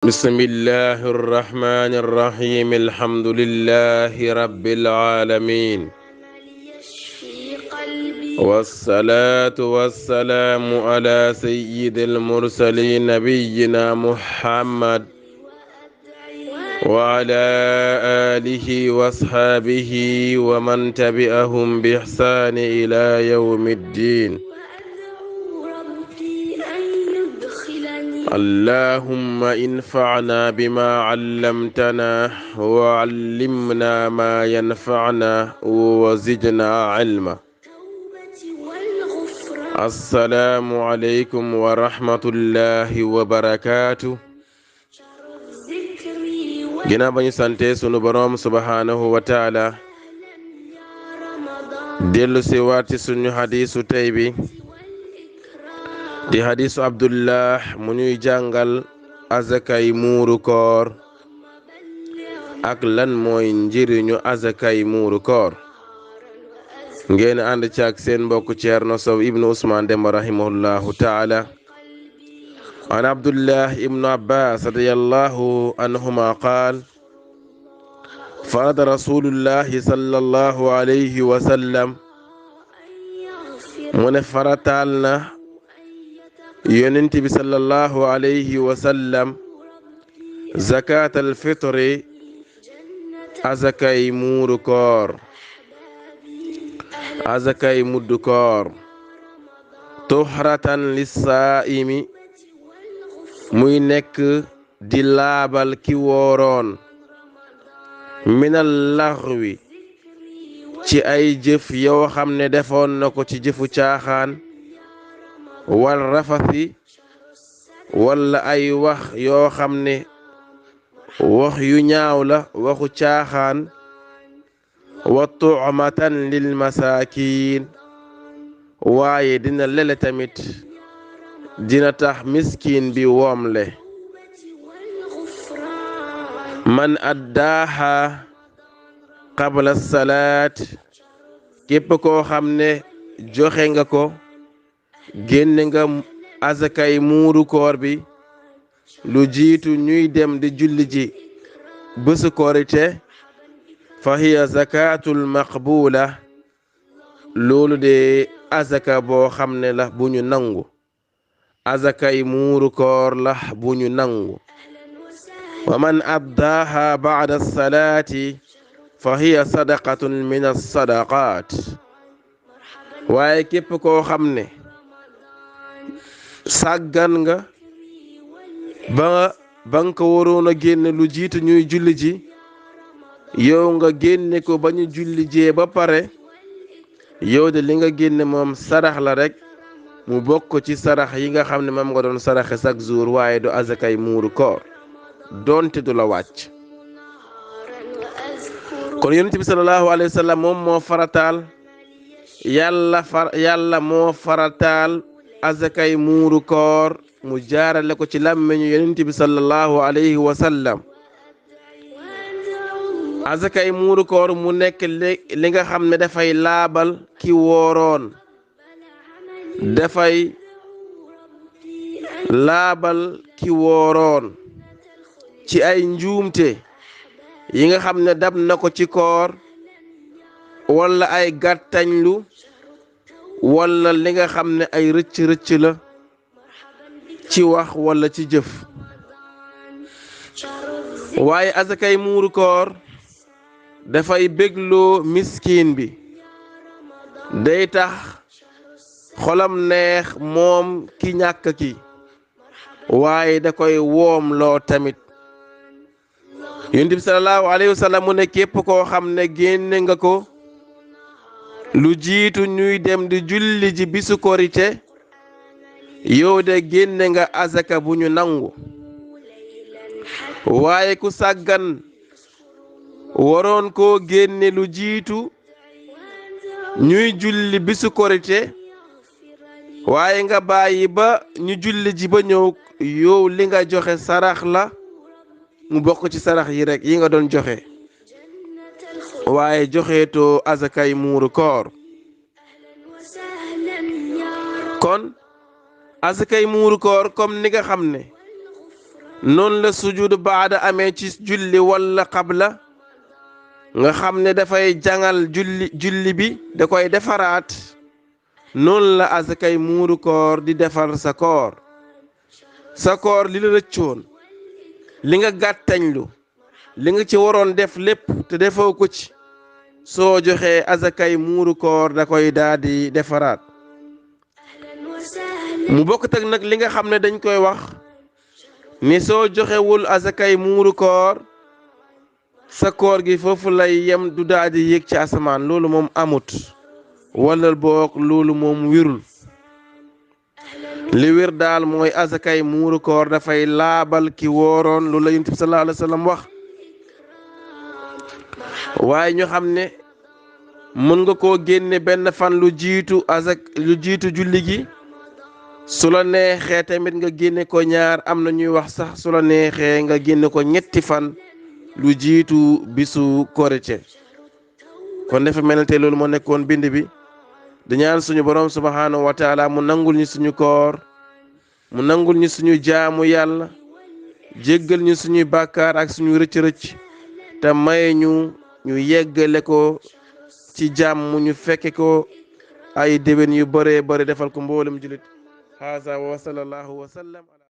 بسم الله الرحمن الرحيم الحمد لله رب العالمين والصلاة والسلام على سيد المرسلين نبينا محمد وعلى آله واصحابه ومن تبعهم بإحسان إلى يوم الدين. اللهم انفعنا بما علمتنا وعلمنا ما ينفعنا وزدنا علما. السلام عليكم ورحمة الله وبركاته. ginnaaw ba ñu sante sunu boroom subhanahu wa taala dellu si waat ci sunu hadiisu tey bi di hadiisu Abdullah mu ñuy jàngal azakay muuru koor ak lan mooy njëriñu azakay muuru koor. ngeen ànd ci ak seen mbokk Ceerno Sow ibnu Usmaan Demba rahimahullahu taala. an Abdullah ibnu Abbas radiyallahu anhuma qaal farada rasulullahi sallallahu alayhi wa sallam mu ne farataal na yonent bi sallallahu alayhi wa sallam zakat al fitri azakay muuru koor azakay muddu koor tuhratan lissaa'imi muy nekk di laabal ki wooroon minal laxwi ci ay jëf yoo xam ne defoon na ko ci jëfu caaxaan wal rafasi walla ay wax yoo xam ne wax yu ñaaw la waxu caaxaan wa tu'matan lil masaakiin waaye dina lele tamit dina tax miskin bi woomle. man addaaha qabla salaat képp koo xam ne joxe nga ko génne nga azakay muuru koor bi lu jiitu ñuy dem di julli ji bésu korite fa hiya zakatul maqbula loolu de azaka boo xam ne la bu ñu nangu azakay muuru koor la bu ñu nangu. wa man addaaha ba'da salaati fa hiya sadaqatun min as-sadaqaat waaye képp koo xam ne sàggan nga ba nga ko waroon a génne lu jiitu ñuy julli ji yow nga génne ko ba ñu julli jee ba pare yow de li nga génne moom sarax la rek mu bokk ci sarax yi nga xam ne moom nga doon saraxe chaque jour waaye du azakay muuru koor doonte du la wàcc. kon yonent bi sallallahu alayhi wa sallam moom moo farataal yàlla moo farataal azakay muuru koor mu jaarale ko ci làmmiñu yonent bi sallallahu alayhi wa sallam. azakay muuru koor mu nekk li nga xam ne dafay laabal ki wooroon dafay laabal ki wooroon ci ay njuumte yi nga xam ne dab na ko ci koor walla ay gàttañlu walla li nga xam ne ay rëcc-rëcc la ci wax walla ci jëf. waaye azakay muuru koor dafay bégloo miskin bi day tax xolam neex moom ki ñàkk ki waaye da koy woom loo tamit. yonent bi sallallahu alayhi wa sallam mu ne képp koo xam ne génne nga ko lu jiitu ñuy dem di julli ji bisu korite yow de génne nga azaka bu ñu nangu. waaye ku sàggan waroon koo génne lu jiitu ñuy julli bisu korite waaye nga bàyyi ba ñu julli ji ba ñëw yow li nga joxe sarax la mu bokk ci sarax yi rek yi nga doon joxe waaye joxeetoo azakay muuru koor. kon asakay muuru koor comme ni nga xam ne noonu la sujudu baada amee ci julli wala qabla nga xam ne dafay jangal julli bi da koy defaraat noonu la azakay muuru koor di defar sa koor li la rëccoon li nga gàttañlu li nga ci waroon def lépp te defoo ko ci soo joxee azakay muuru koor da koy daal di defaraat mu bokkut ak nag li nga xam ne dañ koy wax ni soo joxewul azakay muuru koor sa koor gi foofu lay yem du daal di yéeg ci asamaan loolu moom amut wala boog loolu moom wirul li wir daal mooy azakay muuru koor dafay laabal ki wooroon loolu la Yonent bi sallallahu alayhi wa sallam wax waaye ñu xam ne mën nga koo génne benn fan lu jiitu julli gi su la neexee tamit nga génne ko ñaar am na ñuy wax sax su la neexee nga génne ko ñetti fan lu jiitu bisu korite kon dafa mel ne tey loolu moo nekkoon bind bi di ñaan suñu borom subhanahu wa taala mu nangul ñu suñu koor mu nangul ñu suñu jaamu yàlla jéggal ñu suñuy bàkkaar ak suñu rëcc-rëcc te may ñu yeggale ko ci jàmm ñu fekke ko ay déwén yu bëree bëri defal ko mboolem julit haza wa sallallahu wa sallam